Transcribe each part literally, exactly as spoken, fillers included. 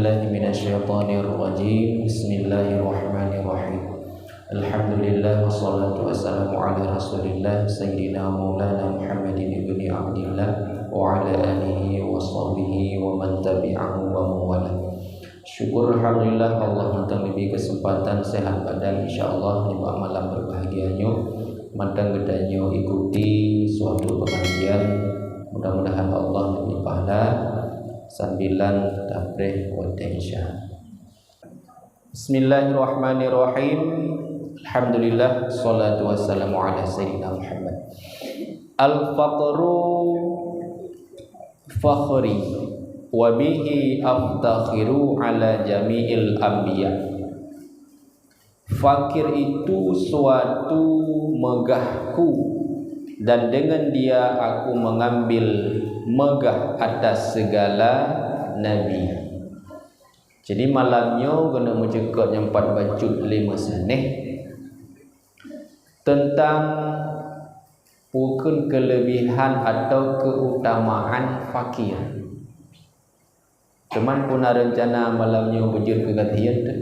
Minasyaitonirrajim. Bismillahirrahmanirrahim. Alhamdulillah, wassalatu wassalamu ala Rasulillah, Sayyidina Maulana Muhammadin ibni Abdillah, wa ala alihi wa sahbihi wa man tabi'ahu wa mawala. Syukur, alhamdulillah, Allah mantong neubri keuseumpatan seuhat badan, insyaallah, nibak malam beubahgia nyoe, mantong geutanyoe ikuti suatu pengajian. Mudah-mudahan Allah neubri pahala sambilan tapreh watée Isya. Bismillahirrahmanirrahim. Alhamdulillah, salatu wassalamu ala Sayyidina Muhammad. Al-faqru fakhri, wa bihi aftakhiru ala jami'il anbiya. Fakir itu suatu meugahku, dan dengan dia aku mengambil meugah atas segala nabi. Jadi, malam nyoe keuneuk meucukot nyang pat bacut lé meusanéh teuntang peue kheun keuleubihan atawa keutamaan fakir. Teuma peue na reuncana malam nyoe beujeuet keu gata hiet teuh?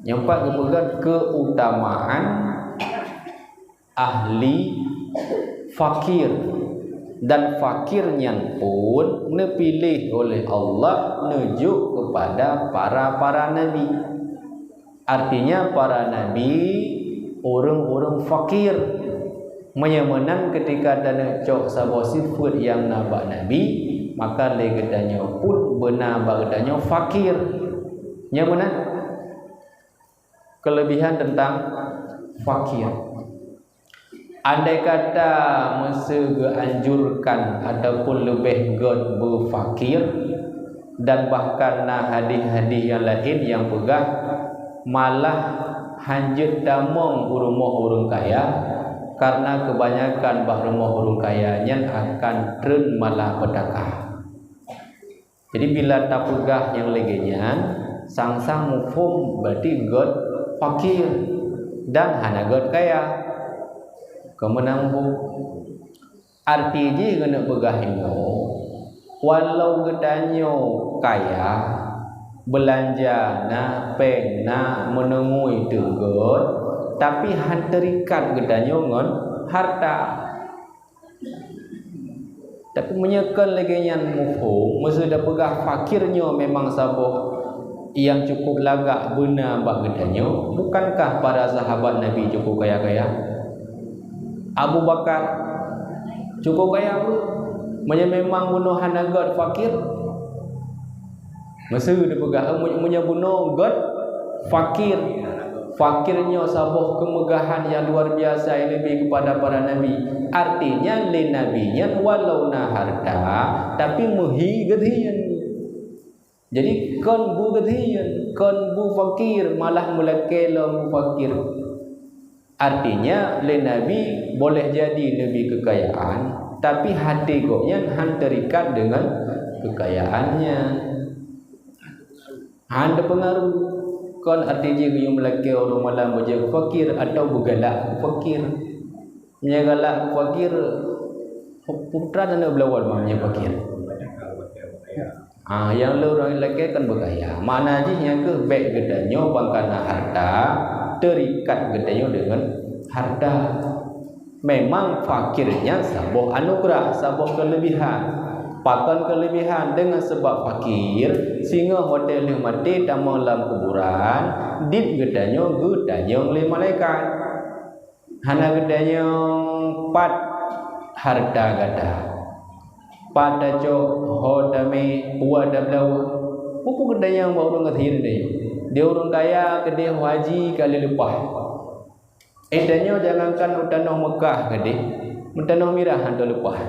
Nyang pat geupeugah keutamaan ahli fakir, dan fakir nyan pun neupiléh oleh Allah neujok keupada para-para nabi. Artinya, para nabi ureuëng-ureuëng fakir. Meunyoe meunan, ketika taneucok saboh sifeuet nyang na bak nabi, maka lé geutanyoe pun beuna bak geutanyoe fakir. Nyoe meunan keuleubihan teuntang fakir. Andai kata meuseu geuanjurkan ataupun leubeh gét beufakir, dan bahkan na hadis-hadis nyang laén nyang peugah malah hanjeuet tamong u rumoh ureuëng kaya, kareuna keubanyakan bak rumoh ureuëng kaya nyan akan treun malapetaka. Jadi, bila tapeugah nyang lagée nyan, sang-sang muphom, berarti gét fakir dan hana gét kaya. Keumeunang bu, arti jih keuneuk peugah inoe, walau geutanyoe kaya, beulanja na, péng na, meuneungui teuh gét, tapi han teurikat geutanyoe ngon harta. Tapi meunyoe kon lagée nyan muphom, meuseu tapeugah fakir nyoe memang saboh nyang cukup lagak beuna bak geutanyoe, bukankah para sahabat Nabi cukup kaya-kaya? Abu Bakar cukup kaya beuh. Meunyoe memang bunoe hana gét fakir, meuseu tapeugah, eh, meunyoe bunoe gét fakir. Fakir nyoe saboh keumeugahan nyang luar biasa nyang leubeh keupada para nabi. Artinya, lé nabi nyan walau na harta, tapi meuhi geuthien. Jadi, kon bu geuthien, kon bu fakir, malah meulakée lom fakir. Artinya, lé nabi boleh jadi neubri keukayaan, tapi haté gobnyan han teurikat deungon keukayaan nyan. Han teupeungaruh. Kon arti jih geuyue meulakée ureuëng malam beujeuet fakir atawa beugalak fakir. Meunyoe galak fakir, putra aneuk beulawan meunyoe fakir. Ah, nyang le ureuëng lakée kon beukaya. Makna jih nyan keuh bék geutanyoe ban kana harta, teurikat geutanyoe deungon harta. Memang fakir nyan saboh anugeurah, saboh keuleubihan. Pakon keuleubihan? Deungon sabab fakir, singoh watée lheueh maté tamong lam kuburan, dit geutanyoe geutanyong lé malaikat. Hana geutanyong pat harta gata, pat tacok, ho tamé, peue tabloe. Peue geutanyong bak ureuëng gasien teuh? Di ureuëng kaya keudeh haji ka lheueh leupah. Eh, tanyoe jangankan u tanoh Mekah keudeh, u tanoh mirah han teuleupah.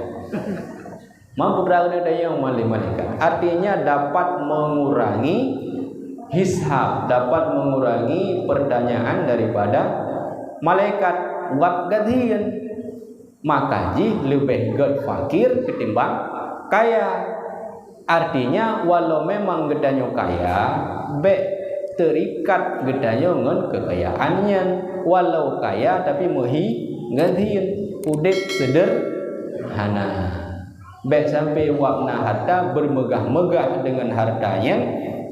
Mam putra keuneuk tanyong lé malaikat. Artinya dapat mengurangi hisab, dapat mengurangi pertanyaan daripada malaikat. Wab gadhian. Maka jih leubeh gét fakir ketimbang kaya. Artinya, walau memang geutanyoe kaya, bék teurikat geutanyoe ngon keukayaan nyan. Walau kaya, tapi meuhi ngon hien, udeb seuderhana. Bék sampai wak na harta beumeugah-meugah deungon harta nyan,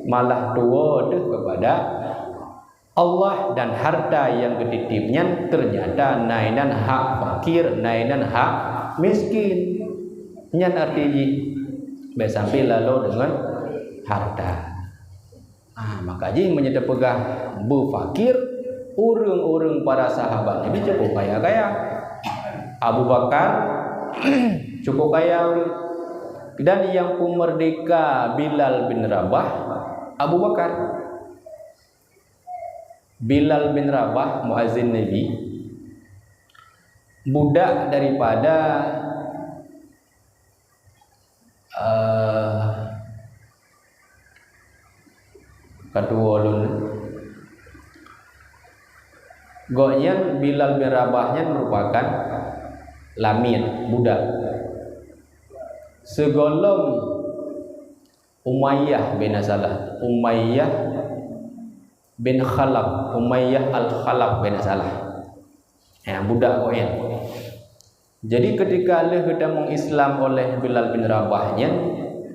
malah tuwoe deuh keupada Allah, dan harta nyang geutitip nyan teunyata na inan hak fakir, na inan hak miskin. Nyan arti jih, bék sampai lalo deungon harta. Ah, maka jih meunyoe teupeugah beufakir, ureuëng-ureuëng para sahabat Nabi cukup kaya-kaya. Abu Bakar cukup kaya ureuëng. Dan nyang peumeurdeka Bilal bin Rabah, Abu Bakar. Bilal bin Rabah, muazin Nabi, budak daripada, eh, katuwo lôn. Gobnyan, Bilal bin Rabah nyan meurupakan lamiet, budak. Sigohlom Umayyah bin Salah, Umayyah bin Khalaf, Umayyah Al-Khalaf bin Salah. Ya, budak gobnyan. Jadi, ketika lheueh geutamong Islam oleh Bilal bin Rabah nyan,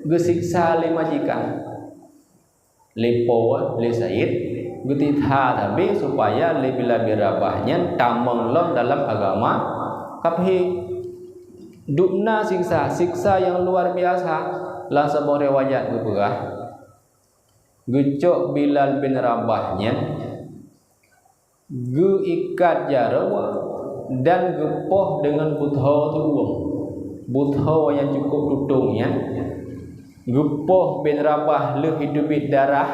geusiksa lé majikan. Lé po, lé said, geutitha sabe supaya lé Bilal bin Rabah nyan tamong lom dalam agama kafé. Dubna siksa, siksa nyang luar biasa. Lam saboh riwayat geupeugah, geucok Bilal bin Rabah nyan, geuikat jaroe dan geupoh deungon butho teuuem. Butho nyang cukup tutong nyan, geupoh bin Rabah lheueh jiteubiet darah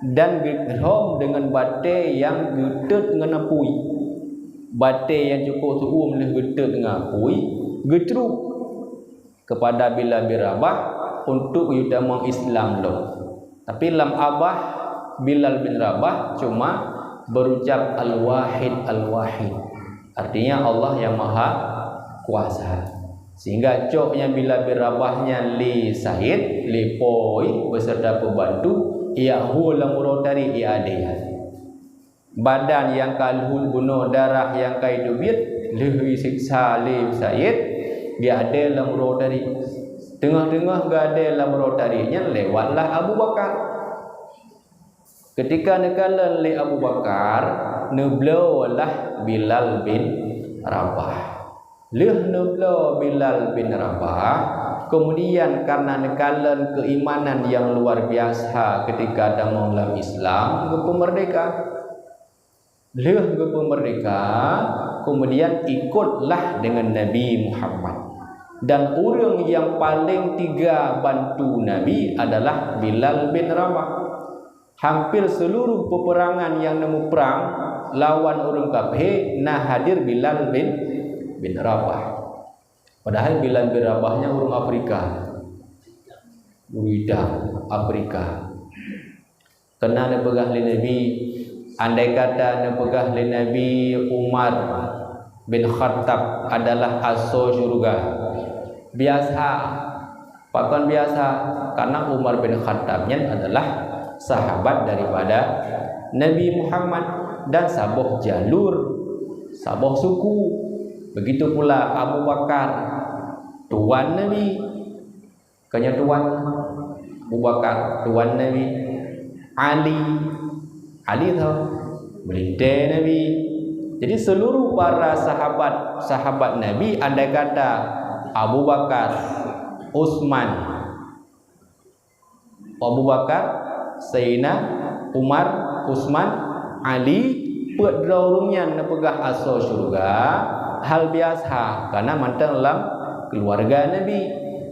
dan geuhom deungon batée nyang geutot ngon apui. Batée nyang cukup teuuem lheueh geutot ngon apui, geucrub kepada Bilal bin Rabah untuk geutamong Islam lom. Tapi lam abah Bilal bin Rabah cuma berucap, "Al-Wahid, Al-Wahid." Artinya, Allah yang Maha Kuasa. Sehingga cok nyan Bilal bin Rabah nyan lé said, lé po, beserta pembantu, ijak hue lam uroe tari, ijak adé. Badan nyang ka lheueh bunoe, darah nyang ka jiteubiet, lheueh jisiksa lé said, diadé lam uroe tari. Teungoh-teungoh geuadé lam uroe tari nyan, lewatlah Abu Bakar. Ketika neukalon lé Abu Bakar, neubloe lah Bilal bin Rabah. Lheueh neubloe Bilal bin Rabah, kemudian karena neukalon keimanan nyang luar biasa ketika tamong lam Islam, geupeumeurdeka. Lheueh geupeumeurdeka, kemudian ikutlah deungon Nabi Muhammad. Dan ureuëng nyang paleng teuga bantu Nabi adalah Bilal bin Rabah. Hampir seluruh peperangan nyang neumuprang lawan ureuëng kafé na hadir Bilal bin, bin Rabah. Padahai Bilal bin Rabah nyan ureuëng Afrika. Ureuëng idang Afrika. Keunan neupeugah lé Nabi, andai kata neupeugah lé Nabi Umar bin Khattab adalah asoe syeuruga, biasa. Pakon biasa? Karena Umar bin Khattab nyan adalah sahabat daripada Nabi Muhammad dan saboh jalur, saboh suku. Begitu pula Abu Bakar, tuan Nabi. Kanya tuan Abu Bakar, tuan Nabi. Ali, Ali tho, meulintée Nabi. Jadi, seluruh para sahabat, sahabat Nabi, andai kata Abu Bakar, Utsman, Abu Bakar, Sayyidina Umar, Utsman, Ali, peuet droe ureuëng nyan neupeugah asoe syeuruga, hal biasa, karena mantong lam keuluwarga Nabi.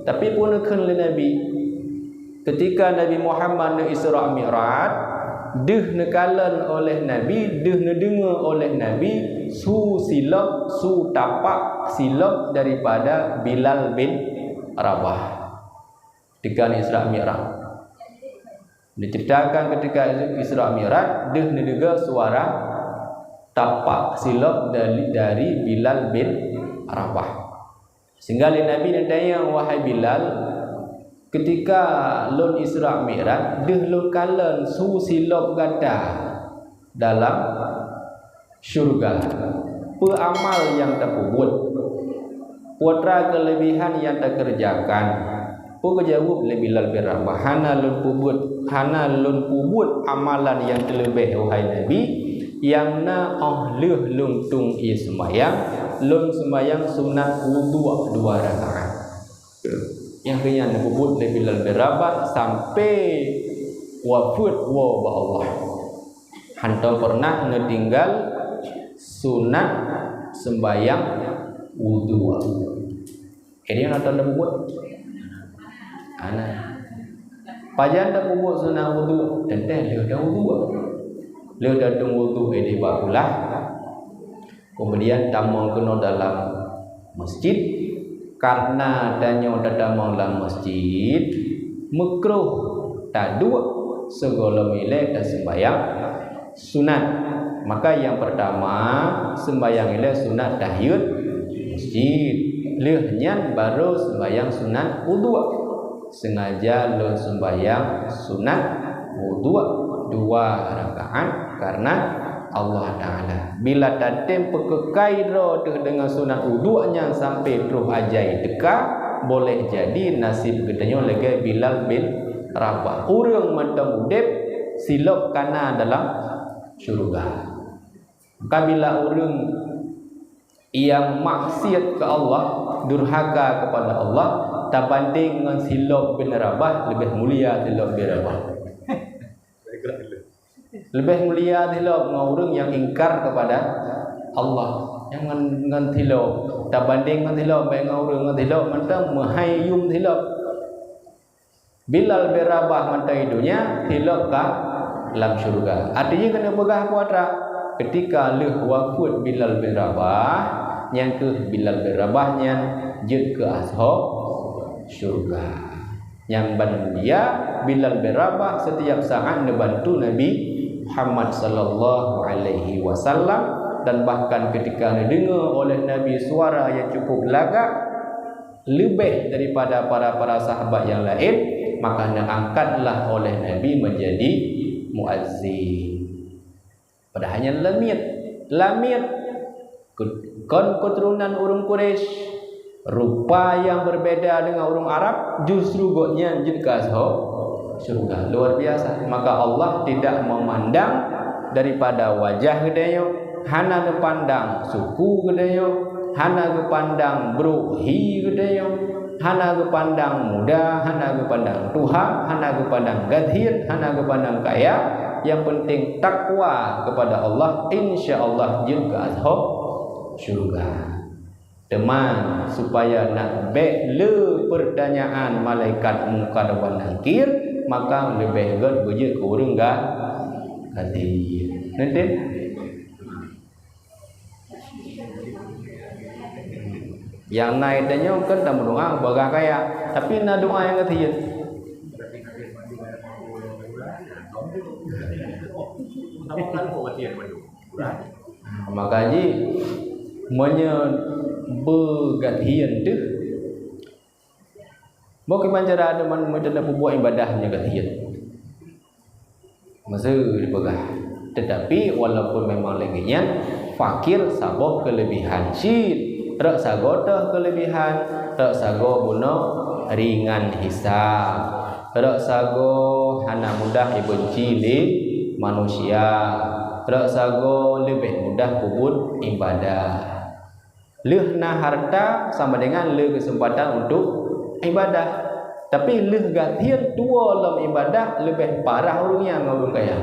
Tapi peue neukheun lé Nabi, ketika Nabi Muhammad neu-Isra Mi'raj, deuh neukalon oleh Nabi, deuh neudeungoe oleh Nabi su silop, su tapak silop daripada Bilal bin Rabah. Ketika Isra Mi'raj. Diceritakan ketika Isra Mi'raj, deuh neudeungoe suara tapak silop dari, dari Bilal bin Rabah. Sehingga lé Nabi neutanyong, "Wahai Bilal, ketika lôn Isra Mi'raj, deuh lôn kalon su silop gata dalam syeuruga. Peue amal nyang tapeubuet?" Peue teuma keulebihan nyang takeureujakan? Peue geujaweueb lé Bilal bin Rabah, "Hana lôn peubuet, hana lôn peubuet amalan nyang teuleubeh, wahai Nabi, nyang na óh lheueh lôn tueng ié seumayang, lôn seumayang sunat wudhu dua rakaat." Nyang keu nyan neupeubuet lé Bilal bin Rabah sampai wafeuet woe bak Allah. Hántom peureunah neutinggai sunat seumbahyang wudhu. Jadi, hana tapeubeuet. Hana. Pajan tapeubeuet sunat wudhu? Teuntèe lheueh tawudhu. Lheueh tatueng wudhu, éh, di bak kulah. Keumudian tamong keunoe dalam masjid. Kareuna tanyoe tatamong lam masjid, meukruh taduek sigohlom ilèe taseumbahyang sunat. Maka nyang peurtama, seumbahyang ilèe sunat tahiyeut masjid. Lheueh nyan barô seumbahyang sunat wudhu. Seungaja lôn seumbahyang sunat wudhu dua rakaat kareuna Allah Taala. Bila tatem peukeukai droe teuh deungon sunat wudhu nyan sampai troh ajai teuka, boleh jadi naseb geutanyoe lagèe Bilal bin Rabah. Ureueng mantong udeb, silop ka na dalam syeuruga. Maka bila ureueng nyang maksiat keu Allah, durhaka keupada Allah, tabandeng ngon silop bin Rabah, leubeh mulia silop bin Rabah. Leubeh mulia silop ngon ureueng nyang ingkar keupada Allah. Nyang ngon, ngon silop, tabandeng ngon silop, bèk ngon ureueng, ngon silop mantong meuhai yum silop. Bilal bin Rabah mantong i dônya, silop ka lam syeuruga. Artinya keuneuk peugah peue atra? Keutika lheueh wafeuet Bilal bin Rabah, nyang keuh Bilal bin Rabah nyan jeuet keu asoe syeuruga. Nyan ban mulia, Bilal bin Rabah setiap saat neubantu Nabi Muhammad sallallahu alaihi wasallam, dan bahkan keutika neudeungoe oleh Nabi suara nyang cukup lagak, leubeh daripada para-para sahabat nyang laén, maka neuangkatlah oleh Nabi menjadi muazzin. Padahai nyan lamiet, lamiet kon keuturonan ureueng Quraisy, rupa nyang berbeda deungon ureueng Arab, justru gobnyan jeuet keu asoe syeuruga. Luar biasa. Maka Allah tidak memandang daripada wajah geutanyoe, hana geupandang suku geutanyoe, hana geupandang brok hi geutanyoe, hana geupandang muda, hana geupandang tuha, hana geupandang gasien, hana geupandang kaya. Nyang penting takwa keupada Allah, insya Allah jeuet keu asoe syeuruga. Teuma supaya nak bèk le peurtanyaan malaikat Mungkar wan Nakir, maka leubeh gèt beujeuet keu ureueng ga-, gasien. Neutem? Nyang na i tanyoe kan tameudoa bak kaya, tapi na doa nyang gasien. Maka jih meunyoe beugasien teuh, bôh kiban cara teuma meuteuna peubuet ibadah nyang gasien. Meuseu dipeugah. Tetapi walaupun memang lagèe nyan, fakir saboh keulebihan cit. Rot sagoe teuh keulebihan, rot sagoe bunoe ringan hisab. Rot sagoe hana mudah ibeunci lé manusia. Rot sagoe leubeh mudah peubuet ibadah. Lheueh na harta sama dengan le keuseumpatan untuk ibadah. Tapi lheueh gasien tuwoe lom ibadah leubeh parah ureueng nyan ngon ureueng kaya.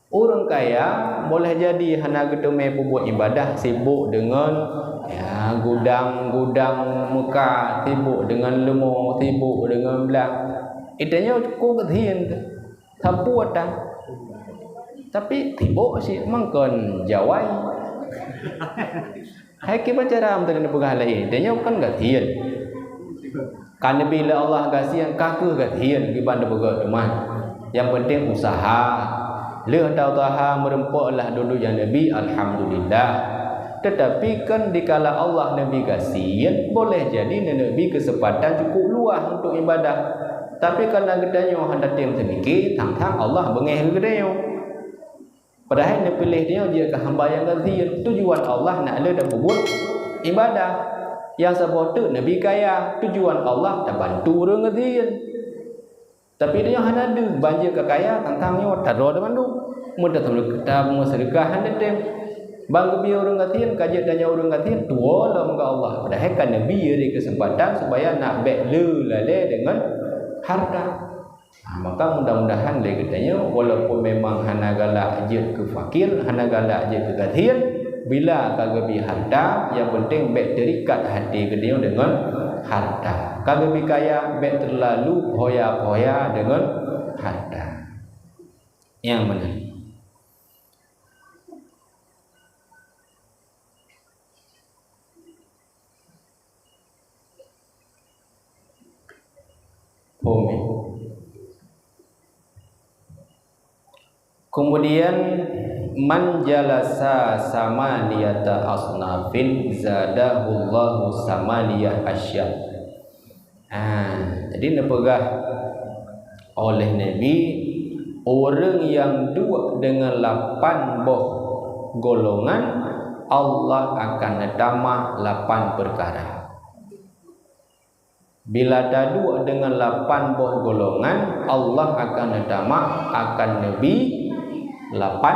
Ureueng kaya boleh jadi hana geuteumé peubuet ibadah, sibok deungon, ya, gudang-gudang meukat, sibok deungon leumo, sibok deungon blang. Itanyoe cukôp gasien teuh. Sapeue tan? Tapi sibok cit mangkon jawai. Hai kiban cara meuteuna neupeugah laén, tanyoe kan gasien. Ka neubi lé Allah gasien, ka kheueh gasien kiban neupeugah teuma. Nyang penting usaha. Lheueh tausaha meurumpok lah dudoe nyang neubi, alhamdulillah. Tetapi kan dikala Allah neubi gasien, boleh jadi neuneuk bi keuseumpatan cukup luwah untuk ibadah. Tapi kareuna geutanyoe hana tem seumike, sang-sang Allah beungéh keu geutanyoe. Padahai neupiléh tanyoe jeuet keu hamba nyang gasien. Tujuan Allah nak lé tapeubuet ibadah. Nyang saboh teuk neubi kaya, tujuan Allah tabantu ureuëng gasien. Tapi tanyoe hana deuh, ban jeuet ka kaya, tantang nyoe tadroe bandum. Meutateumeukeuta meuseudeukah hana tem. Ban geubri ureuëng gasien, ka jeuet tanyoe ureuëng gasien, tuwoe lom keu Allah. Padahai ka neubi ureuëng keuseumpatan supaya nak bék le lalée deungon hareuta. Nah, maka mudah-mudahan lé geutanyoe, walaupun memang hana galak jeuet keu fakir, hana galak jeuet keu gasien, bila ka geubri hareuta, nyang penting bék teurikat hati geutanyoe deungon hareuta. Ka geubri kaya, bék teulalu peuhoya-peuhoya deungon hareuta. Nyang meunan. Kemudian, "Man jalasa samaniyata asnafin zadahullahu samaniyah asya." Ah, jadi neupeugah oleh Nabi, ureuëng nyang duek deungon lapan boh golongan, Allah akan neutamah lapan peukara. Bila taduek deungon lapan boh golongan, Allah akan neutamah, akan neubi lapan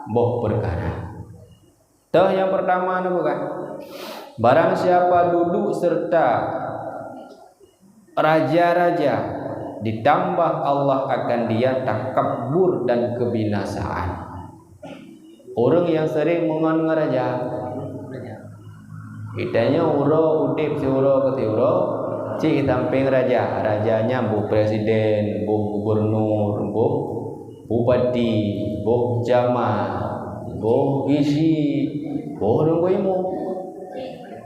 boh peukara. Toh nyang peurtama neupeugah, barang siapa duduk serta raja-raja, ditambah Allah akan dia takabur dan kebinasaan. Ureuëng nyang sering meungon ngon raja. Geutanyoe uroe udeb siuroe keu siuroe, cit sampéng raja. Raja nyan boh presiden, boh gubernur, boh bupati, boh camat, boh gisi, boh ureuëng beuilmu.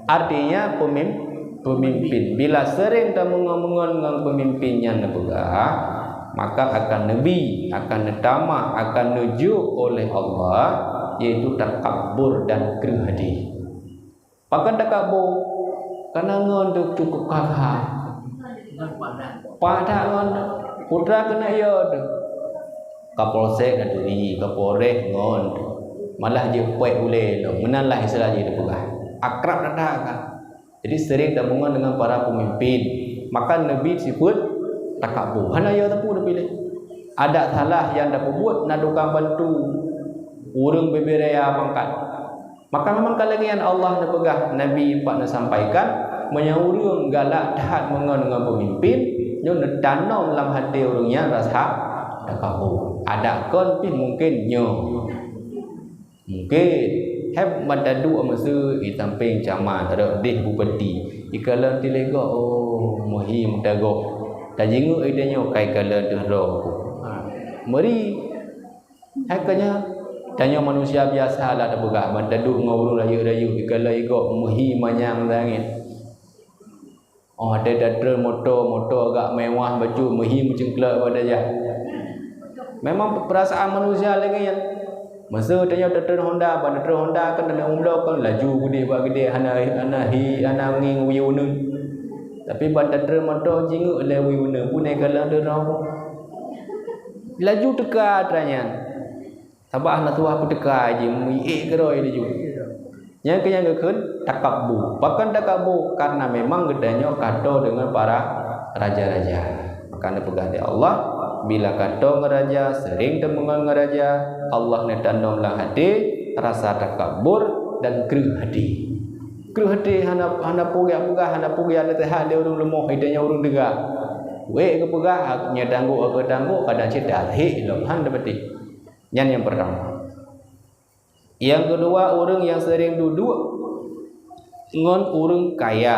Artinya, pemim-, pemimpin. Bila sering tameungon-meungon ngon pemimpin nyang neupeugah, maka akan neubi, akan neutamah, akan neujok oleh Allah, yaitu takabur dan kreueh hati. Pakon takabur? Karena ngon teuh cukup gagah. Padat ngon putra keuneuk yo teuh. Kapolsek na turi, Kapolres ngon. Malah jeuet puet ulée lom. Meunan lah istilah jih teupeugah. Akrab that-that kan. Jadi sering tameungon deungon para pemimpin. Maka neubi sifeuet takabur. Hana yo teupeu neupiléh. Adak salah nyang tapeubuet na tukang bantu. Ureuëng bubé raya pangkat. Maka memang ka lagée nyan Allah neupeugah, Nabi pat neusampaikan, meunyoe ureuëng galak that meungon ngon peumimpén, nyoe neutanom lam até ureuëng nyan rasa takabur. Adak kon pih mungken nyoe. Mungken, hai ban taduek meuseu di sampéng camat, rot deh bupati. Ikalon tilégoe, oh, meuhi meudagoe. Tajingeuk ide nyoe kai kalon teuh droe. Ha. Meuri. Hai keu nyan, tanyoe manusia biasa lah tapeugah, ban taduek ngon ureuëng rayeuk-rayeuk, ikalon igoe meuhi manyang langét. Oh, watée tatreun moto, moto agak mewah bacut, meuhi meucengklok bak tajak. Memang peurasaan manusia lagée nyan. Meuseu tanyoe tatreun Honda, ban tatreun Honda kan tanyoe umlo kan laju geude bak geude, hana, hana hi, hana ngieng wie uneuen. Tapi ban tatreun moto jingeuk lé wie uneuen, pune kalon teuh droe. Laju teuka atra nyan. Sabab hana tuha peuteuka jih, meuiék keudroe laju. Nyang keu nyang geukheun takabbu. Pakon takabbu? Karena memang geutanyoe kato deungon para raja-raja. Maka neupeugah lé Allah, bila kato ngon raja, sering teumeungon ngon raja, Allah neutanom lam até rasa takabbur dan kreueh até. Kreueh até hana, hana peugah-peugah, hana peugah naseuhat lé ureuëng leumoh, geutanyoe ureuëng teuga. Wék geupeugah, nyoe tanggok, aku tanggok, kadang cit dah hek lom, han teupeuteh. Nyan nyang peurtama. Nyang keudua, ureuëng nyang sering duduek ngon ureuëng kaya,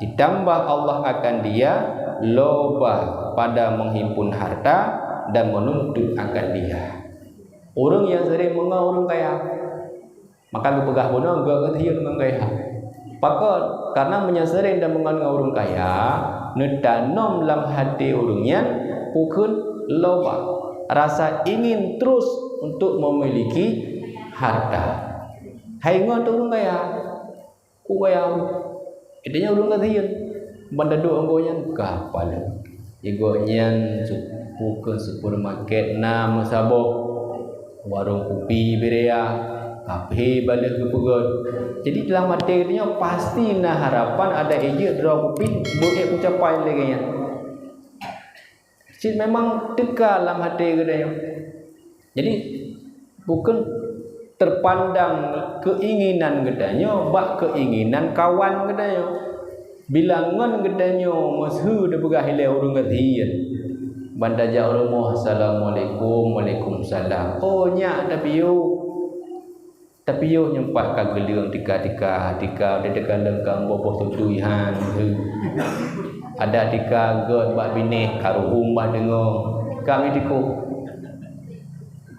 ditambah Allah akan dia loba pada menghimpun harta dan menuntut akan dia. Ureuëng nyang sering meungon ureuëng kaya, maka geupeugah bunoe geuh geuthieun ngon kaya. Pakon? Karena meunyoe sering dan meungon ngon ureuëng kaya, neutanom lam até ureuëng nyan peue kheun loba, rasa ingin terus untuk memiliki harta. Hai ngon ureuëng kaya, ku kaya ureuëng. Intinya ureuëng gasien, ban taduek ngon gobnyan ka paléng. Di gobnyan su-, peue kheun supermarket na meusaboh. Warong kupi Birea, kafe baleh geupeugöt. Jadi dalam até geutanyoe pasti na harapan adak jeuet droe kupi beuék meucapai lagèe nyan. Cit memang teuka lam até geutanyoe. Jadi bukon terpandang keinginan geutanyoe bak keinginan kawan geutanyoe. Bila ngon geutanyoe meuseu teupeugah ilèe ureueng gasien, ban tajak u rumoh, "Assalamualaikum." "Waalaikumsalam." "Oh, nyak tapiôh." Tapiôh nyoe pat ka geuleueng tika-tika, tika teuka leueng ka boh-boh tutui han, heu. Ada tika gèt bak binéh, ka ruhueng bak deungoe, ka meutikôh.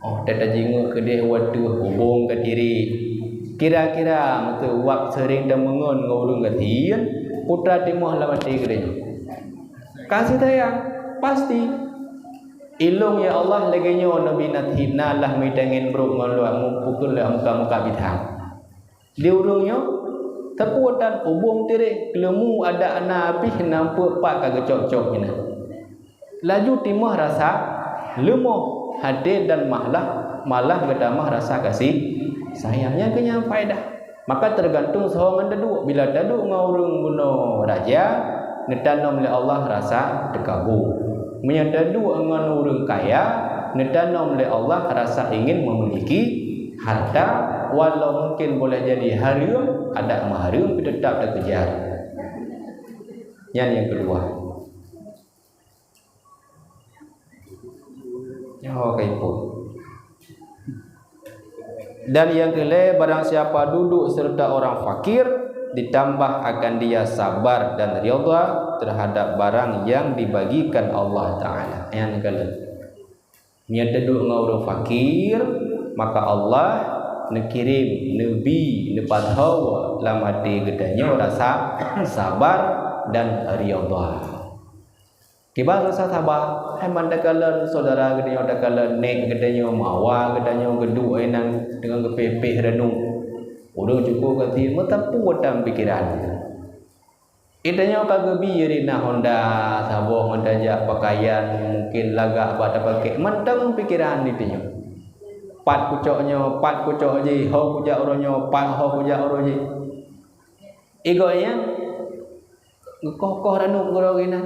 Oh, teuka jingeuet keudeh watèe hubong ka tiri. Kira-kira meuteue wak seuring tameungon ngon ureueng gasien, putra timoh lam até geutanyoe. Kasih sayang, pasti. Ilôn ya Allah lagèe nyoe Nabi Nathib na lah meutangen brok ngon luwat mupukon lé muka-muka bidang. Di ureueng nyoe, teupeu tan ubông tireh, keuleumu adak na pih na peuet pat ka geucok-cok inan. Laju timoh rasa leumoh até dan malah, malah geutamah rasa kasih sayang. Nyang keu nyan faedah. Maka teugantung soe ngon taduek. Bila taduek ngon ureueng bunoe raja, neutanom lé Allah rasa teukabu. Meunyoe taduek ngon ureueng kaya, neutanom lé Allah rasa ingin memiliki harta, walau mungkin boleh jadi hareuem, adak meuhareuem, tapi teutap takeujar. Nyan nyang keudua. Nyoe ka ipo. Dan nyang keulhèe, barang siapa duduk serta orang fakir, ditambah akan dia sabar dan ridha terhadap barang yang dibagikan Allah Ta'ala. Nyan keulhèe. Nyan teuduek ngon ureueng fakir, maka Allah neukirém, neubi, neupasoe lam até geutanyoe rasa sabar dan ridha. Kiban rasa saba, hai ban takalon syedara geutanyoe, takalon nèk geutanyoe, mawa geutanyoe geuduek inan deungon geupéh-péh ranup. Ureueng cukôp gasien meuteupeu lam pikeran. Geutanyoe ka geubi rinah honda, saboh ngon tajak, pakaian mungken lagak bak tapakék, mantong pikeran geutanyoe. Pat kucok nyoe, pat kucok jih, ho kujak uroe nyoe, pat ho kujak uroe jih. Igoe nyan geukoh-koh ranup keudroe inan.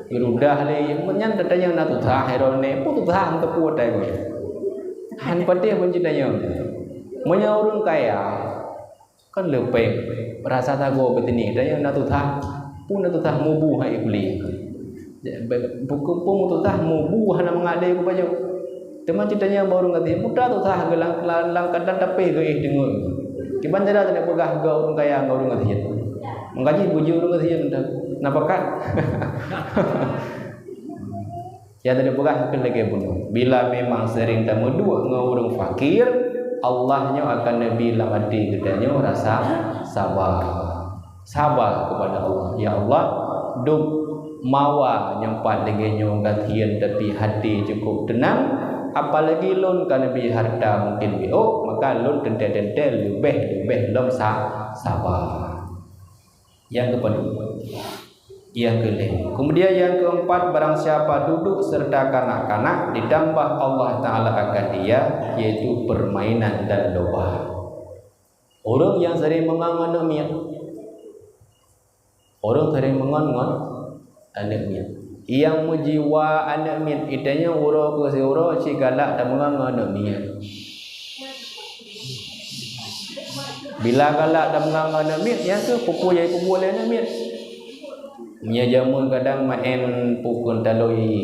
Geurudah lé, nyan tatanyong na tutoh, iroe nèk, peue tutoh meuteupeu watèe nyoe. Han patéh pun jitanyong. Meunyoe ureueng kaya, kan leupeng, rasa sagoe beuteuni, tanyong na tutoh, peue na tutoh mubu hai iblih. Bukon peue meututoh mubu hana mangat lé geupajoh. Teuma ceutanya bak ureueng gasien, muda tutoh geulang-, lang-, langkat dan tapéh geuéh deungon. Kiban cara teupeugah geu ureueng kaya ngon ureueng gasien. Meugaji bujur ureueng gasien dah. Na pakat? Ya teupeugah keu lagèe bunoe. Bila memang sering tameuduek ngon ureueng fakir, Allah nyoe akan neubi lam até geutanyoe rasa saba. Saba kepada Allah. Ya Allah, dum mawa nyang pat lagèe nyoe gasien, tapi hati cukup tenang, apalagi lôn ka neubi harta mungkin biôk, maka lôn teuntèe-teuntèe leubeh-leubeh lom sa-, saba. Nyang keupeuduek. Nyang keulhèe. Kemudian nyang keempat, barang siapa duduk serta kanak-kanak, ditambah Allah Taala akan dia, yaitu permainan dan lomba. Ureueng nyang sering meungon ngon aneuk miet. Ureueng sering meungon ngon aneuk miet. Nyang meujiwa aneuk miet, itanyoe uroe keu siuroe cit galak tameungon ngon aneuk miet. Bila galak tameungon ngon aneuk miet, nyan keuh peue-peue nyang ipeubuet lé aneuk miet. Meunyoe jameun kadang maén pukon taloe.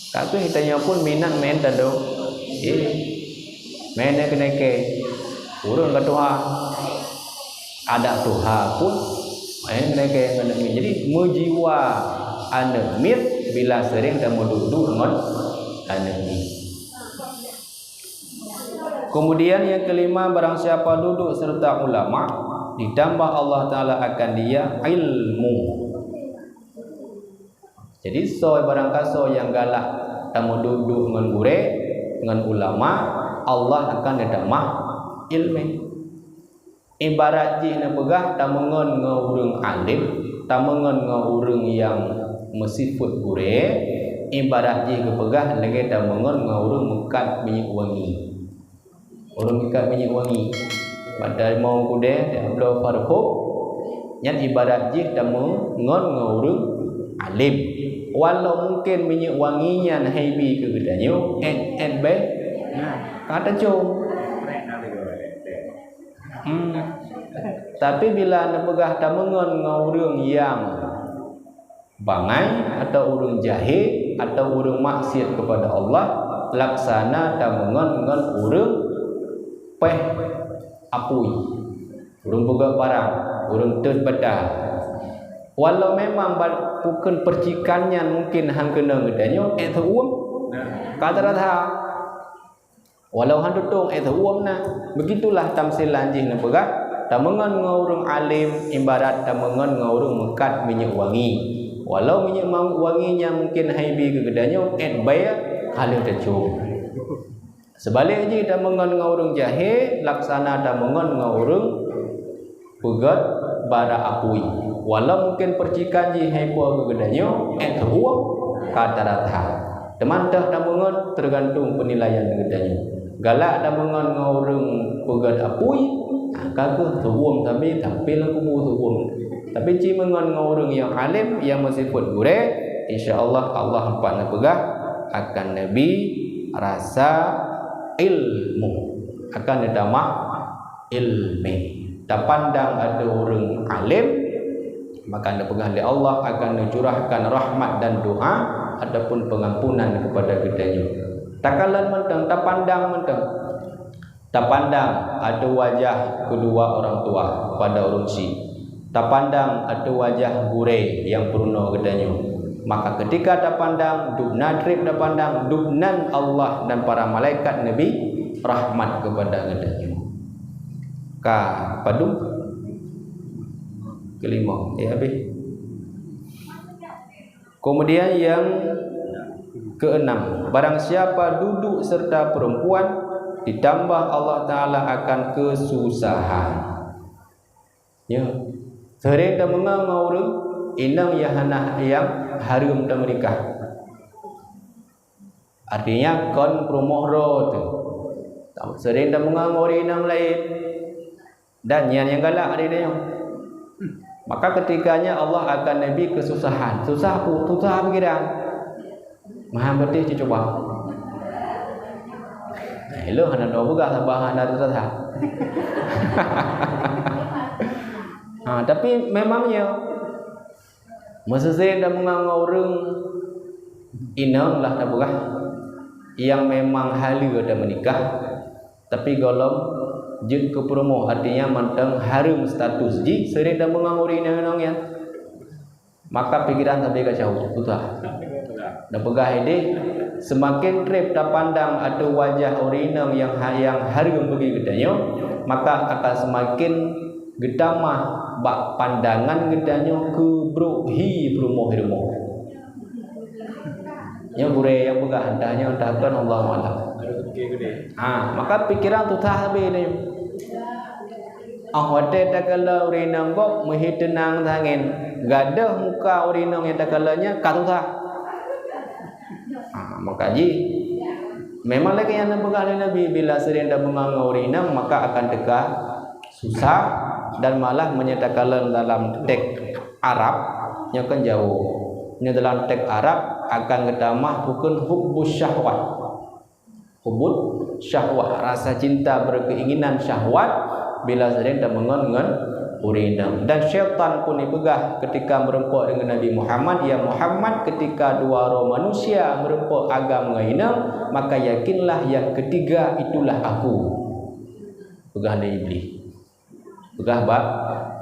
Tapi tanyoe pun minat maén taloe. Eh, maén keuneukée. Ureueng ka tuha. Adak tuha pun maén keuneukée ngon aneuk miet. Jadi, meujiwa aneuk miet bila sering tameuduek-duek ngon aneuk miet. Kemudian yang kelima, barang siapa duduk serta ulama, ditambah Allah Taala akan dia ilmu. Jadi, soe barangkasoe nyang galak tameuduek-duek ngon gurée, ngon ulama, Allah akan neutamah iéleumé. Ibarat jih neupeugah tameungon ngon ureueng além, tameungon ngon ureueng nyang meusifeuet gurée, Ibarat jih geupeugah lagée tameungon ngon ureuëng meukat minyeuk wangi. Ureuëng meukat minyeuk wangi, bak tamong keudè, tabloe parfum, nyan ibarat jih tameungon ngon ureuëng além. Walau mungken minyeuk wangi nyan haibi keu geutanyoe, ék-ék bèe ka tacom. Hmm. Tapi bila neupeugah tameungon ngon ureuëng nyang bangai, atau ureuëng jahé, atau ureuëng maksiat kepada Allah, laksana tameungon ngon ureuëng péh apui, ureuëng peugöt barang, ureuëng teuet bata. Walau memang ba-, bukon percikan nyan mungkin han keunong geutanyoe, ék teuuem, ka teurat that. Walau han tutong, ék teuuem na. Begitulah tamsilan jih neupeugah, tameungon ngon ureuëng além ibarat tameungon ngon ureuëng meukat minyeuk wangi. Walau minyeuk ma-, wangi nyan mungken haibi keu geutanyoe, ék bèe ka lheueh tacom. Seubalek jih, tameungon ngon ureuëng jahé laksana tameungon ngon ureuëng peugöt bara apui. Walau mungken percikan jih haipo keu geutanyoe, ék teuuem ka teurat that. Teuma teuh tameungon teugantung peunilaian geutanyoe. Galak tameungon ngon ureuëng peugöt apui, ka kheueh teuuem sabe, tapi lam kubu teuuem. Tapi ci meungon ngon ureuëng nyang além, nyang meusifeuet gurée, insya Allah, Allah empat neupeugah akan neubi rasa ilmu, akan neutamah ilmi. Tapandang ateueh ureuëng além, maka neupeugah lé Allah akan neucurahkan rahmat dan doa ataupun pengampunan kepada geutanyoe. Takalon mantong, tapandang mantong. Tapandang ateueh wajah kedua orang tua pada ureuëng syiek. Tapandang ateueh wajah gurée nyang peurunoe geutanyoe. Maka ketika tapandang, dubna treb tapandang, dubnan Allah dan para malaikat neubi rahmat kepada geutanyoe. Ka padum? Kelima, ya habis. Kemudian yang keenam, barang siapa duduk serta perempuan, ditambah Allah Taala akan kesusahan. Ya. Sering tameungon ngon ureuëng inong nyang hana, nyang hareuem tameunikah. Artinya kon peurumoh droe teuh. Sering tameungon ngon ureuëng inong laén. Dan nyan nyang galak hari nyoe. Maka ketika nyan Allah akan neubi kesusahan. Susah pu-, susah pikiran. Maha beutih cucoba. Nah, ilôn hana dua peugah saban hana susah. Ha, tapi memangnya meuseusen dan meunganggô ureuëng inong lah tapeugah, nyang memang haleue dan meunikah, tapi gohlom jeuet keu peurumoh, artinya mantong hareuem status jih, seuring dan meunganggô ureuëng inong nyan. Maka pikiran sabe kacau, susah. Dan peugah idéh, seumaken treb tapandang ateueh wajah ureuëng inong nyang ha-, nyang hareuem bagi geutanyoe, maka akan seumaken geutamah bak pandangan geutanyoe keu brok hi peurumoh-rumoh. Nyoe gurée nyang peugah, entah nyoe entah kon, Allahu a'lam. Ha, maka pikiran susah sabe nyoe. Ah, watée takalon ureuëng inong gob meuhi teunang tangen, gadôh muka ureuëng inong nyang takalon nyan ka susah. Ha, maka jih memang lagée nyang neupeugah lé Nabi, bila seuring dan meunganggô ureuëng inong, maka akan teuka susah, dan malah meunyoe takalon dalam teks Arab, nyoe kan jauh. Nyoe dalam teks Arab akan geutamah bukon hubbus syahwat. Hubbus syahwat, rasa cinta, berkeinginan syahwat bila seuring dan meungon ngon ureuëng inong. Dan syaitan pun ipeugah ketika meureumpok deungon Nabi Muhammad, "Ya Muhammad, ketika dua droe manusia meureumpok agam ngon inong, maka yakinlah yang ketiga itulah aku." Peugah lé Iblih. Peugah bak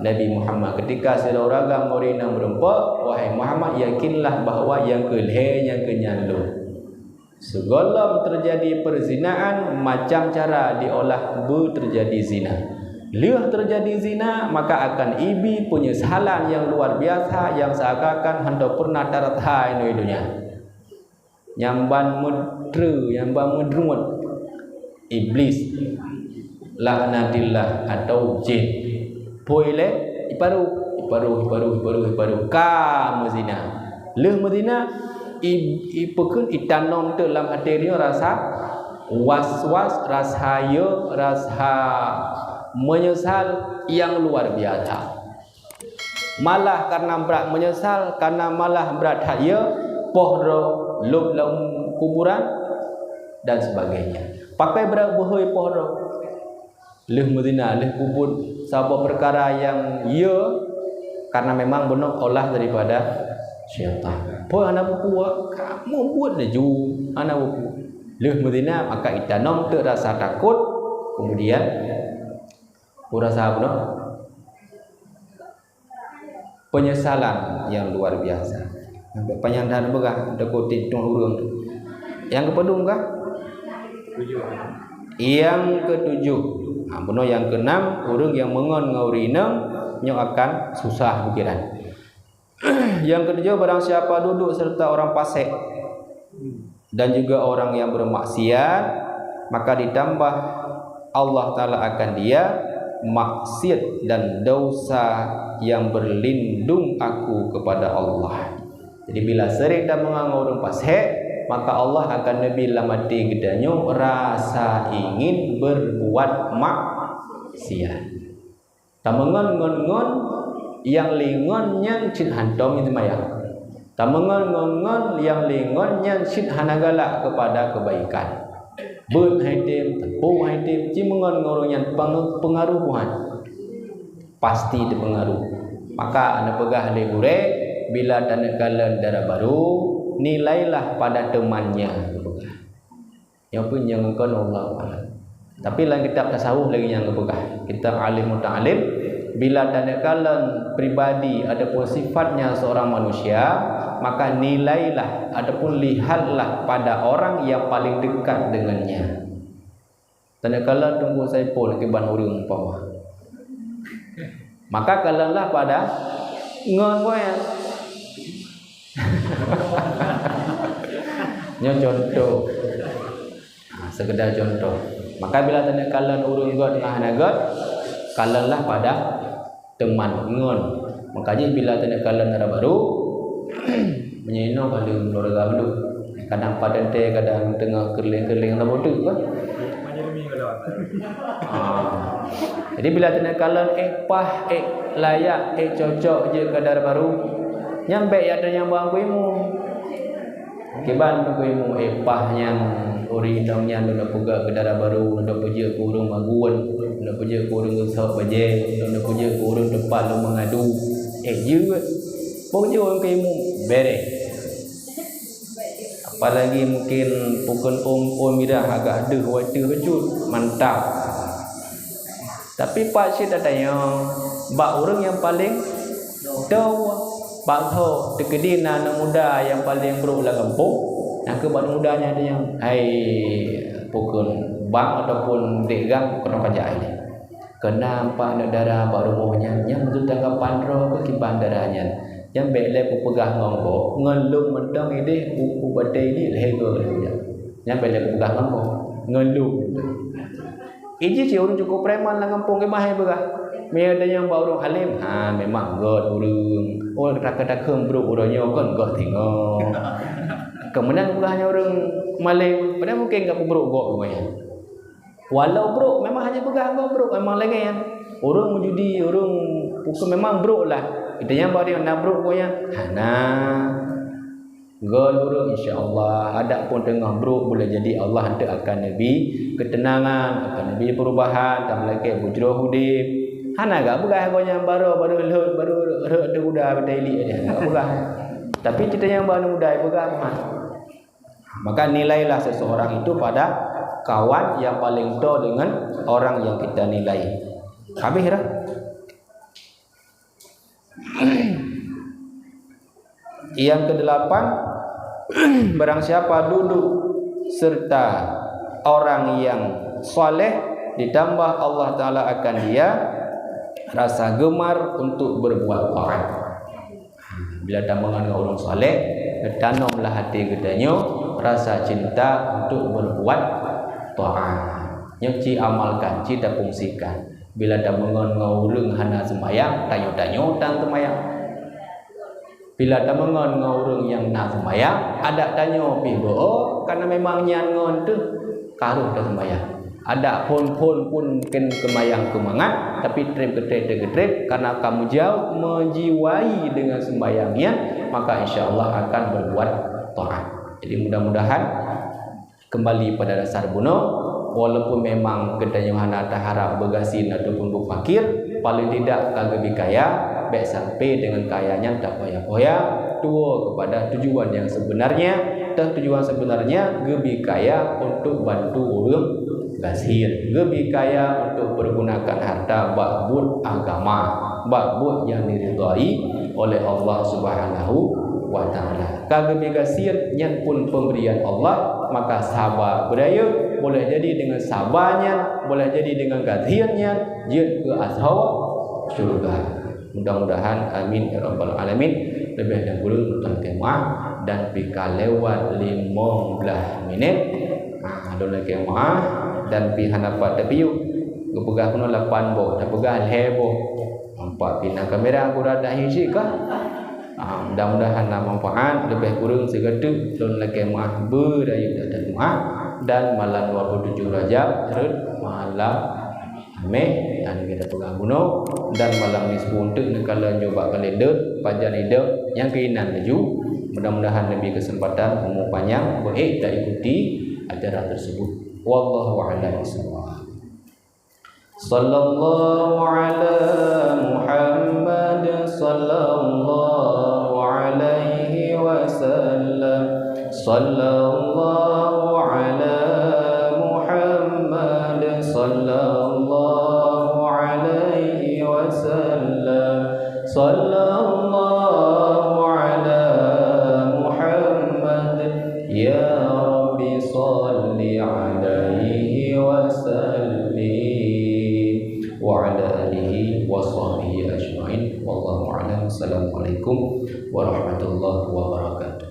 Nabi Muhammad, ketika sidroe ureuëng agam ngon ureuëng inong meureumpok, "Wahai Muhammad, yakinlah bahwa nyang keu lhée nyang keu nyan lôn." Sigohlom teujadi peuzinaan, macam cara diolah beuteujadi zina. Lheueh teujadi zina, maka akan ibi peunyesalan nyang luar biasa, nyang seuakan-akan hántom peureunah tarasa inoe donya. Nyang ban meutreue, nyang ban meudruet, Iblih, laknatillah, atau jén. Phôi lé, iparu, iparu, iparu, iparu, iparu. Ka meuzina. Lheueh meuzina, I, i peukeuh itanom teuk lam até nyoe rasa was-was, rasa yo, rasa menyesal yang luar biasa. Malah karena brat menyesal, karena malah brat that yo, poh droe lôb lam kuburan dan sebagainya. Pakai brat beuhôi poh droe. Lheueh meuzina, lheueh peubuet saboh peukara nyang ye, karena memang bunoe olah daripada syaitan. Peue hana peue-peue, kamoe buet laju, hana peue-peue. Lheueh meuzina, maka itanom teuk rasa takot, kemudian peue rasa bunoe? Penyesalan yang luar biasa. Sampai panyang that peugah, takot tiep tueng ureueng tu. Nyang keupadum kah? Yang ketujuh. Ha, bunoe yang keenam, ureueng nyang meungon ngon ureueng inong, nyoe akan susah pikiran. Yang ketujuh, barang siapa duduk serta orang fasik dan juga orang yang bermaksiat, maka ditambah Allah Ta'ala akan dia maksiat dan dosa yang berlindung aku kepada Allah. Jadi, bila sering tameungon ngon ureueng fasik, maka Allah akan neubri lam até geutanyoe rasa ingin berbuat maksiat. Tameungon ngon-ngon nyang lé ngon nyan cit hantom seumayang. Tameungon ngon-ngon nyang lé ngon nyan cit hana galak keupada keubaikan. Beuet hai tem, teupeu hai tem, ci meungon ngon ureueng nyan peng-, peungaruh buhan. Pasti teupeungaruh. Maka neupeugah lé gurée, bila taneuk kalon dara barô, nilailah pada temannya, neupeugah. Nyoe pun nyang kon Allah Taala. Tapi lam kitab tasawuf lagi nyang geupeugah, kitab Alim Muta'alim, bila taneuk kalon pribadi ataupun sifatnya seorang manusia, maka nilailah ataupun lihatlah pada orang yang paling dekat dengannya. Taneuk kalon Teungku Saipul kiban ureueng umpama. Maka kalonlah pada ngon gobnyan. Nyoe contoh. Ha, sekedar contoh. Maka bila taneuk kalon ureueng göt ngon hana göt, kalonlah pada teman ngon. Maka jih bila taneuk kalon dara barô, meunyoe inoe ka lheueh meunurot gata mandum. Kadang pat teuntée, kadang teungoh keureuléng-keureuléng saboh teuk kan. Ah. Jadi bila taneuk kalon ék paih, ék layak, ék cocok jeuet keu dara barô, nyan bék jak tanyong bak Teungku Imum. Kiban Teungku Imum, ék paih nyan, ureueng inong nyan lôn peugöt keu dara barô, lôn peujeuet keu ureueng magun, lôn peujeuet keu ureueng geusok bajée, lôn peujeuet keu ureueng teumpat lôn meungadu. Ék jeuet. Peue jeuet Teungku Imum? Béréh. Apalagi mungkin pukon ôn, ôn mirah agak deuh, watèe bacut, mantap. Tapi pat cit tatanyong bak ureueng nyang paleng toe, bak tho teukeudi na aneuk muda nyang paleng brok lam gampông, nyang keu bak aneuk muda nyan tatanyong, "Hai, pukon bang ataupun dek gang, keunoe kajak ilèe." Keunan pat aneuk dara bak rumoh nyan, nyan beutôi tanggapan droe keu kiban dara nyan. Nyan bèk lé kupeugah ngon gob, ngon lôn mantong idéh u, u batèe ini lhèe goe lheueh nyan. Nyan bèk lé kupeugah ngon gob, ngon lôn mantong. Iji cit ureueng cukôp preman lam gampông, keumah hai peugah. Meunyoe tanyong bak ureueng além, ha, memang göt ureueng. Oh, takheun-takheun brok uroe nyoe kon goh singoh. Keu meunan peugah nyoe ureueng malém, padahai mungken ka peubrok gob ureueng nyan. Walau brok, memang hana peugah gob brok, memang lagèe nyan. Ureueng meujudi, ureueng pukon memang brok lah. Itanyong bak ureueng na brok gob nyan? Hana. Gob ureueng, insya Allah, adapun teungoh brok, boleh jadi Allah eunteuk akan neubri keuteunangan, akan neubri peurubahan, akan meulakèe beujroh udép. Hana gak peugah gob nyan baroe, baroe lheueh, baroe rhot teuh uda batèe ilik, hana gak peugah. Tapi itanyong bak aneuk muda, peugah meuhan. Maka nilailah seseorang itu pada kawan yang paling toe dengan orang yang kita nilai. Habis dah. Yang kedelapan, barang siapa duduk serta orang yang saleh, ditambah Allah Taala akan dia rasa gemar untuk berbuat taat. Bila tameungon ngon ureueng saleh, tanomlah até geutanyoe rasa cinta untuk berbuat taat. Nyoe ci amalkan, ci tafungsikan. Bila tameungon ngon ureueng hana seumayang, tanyoe-tanyoe tan seumayang. Bila tameungon ngon ureuëng nyang na seumayang, adak tanyoe pih beu, oh, karena memang nyan ngon teuh ka rhoh taseumbayang. Adak phon-phon pun keu seumayang keu mangat, tapi treb geutreb, treb geutreb, karena ka meujaweueb, meujiwai dengan seumayang nyan, maka insya Allah akan berbuat taat. Jadi mudah-mudahan kembali pada dasar bunoe, walaupun memang geutanyoe hana taharab beugasien ataupun beupakir, paling tidak ka geubi kaya, bék sampai dengan kaya nyan tapoya-poya, tuwoe kepada tujuan yang sebenarnya. Dan tujuan sebenarnya geubi kaya untuk bantu ureuëng gasien, geubi kaya untuk pergunakan harta bak buet agama, bak buet yang diridhai oleh Allah Subhanahu wa Ta'ala. Ka geubi gasien nyan pun pemberian Allah, maka saba beurayeuk, boleh jadi dengan saba nyan, boleh jadi dengan gasien nyan jeuet keu asoe syurga. Mudah-mudahan, amin ya rabbal alamin. Leubeh dan kureueng lôn lakée meuáh dan pih ka lewat limong blaih minit. Ah, lôn lakée meuáh dan pih hana pat tapiôh. Geupeugah keunoe lapan boh, tapeugah lhée boh. Nampak pih na kamera, gura dah hiji kah? Ah, mudah-mudahan na manfaat, leubeh kureueng sigoe teuk lôn lakée meuáh, beurayeuk that meuáh. Dan malam dua puluh tujuh Rajab rhot malam Ameh, dan kita peugah bunoe, dan malam nisfu teuk neukalon nyoe bak kalender, pajan idong nyang keuinan laju. Mudah-mudahan neubri kesempatan umu panyang beuék taikuti acara tersebut. Wallahu a'lam bishawab. Sallallahu ala Muhammad, sallallahu alaihi wasallam. Sallallahu ala Muhammad, sallallahu alaihi wasallam. Sallallahu ala Muhammad, ya Rabbi salli alaihi wa sallim, wa ala alihi wa sahbihi ajma'in. Wallahu a'lam. Assalamualaikum warahmatullahi wabarakatuh.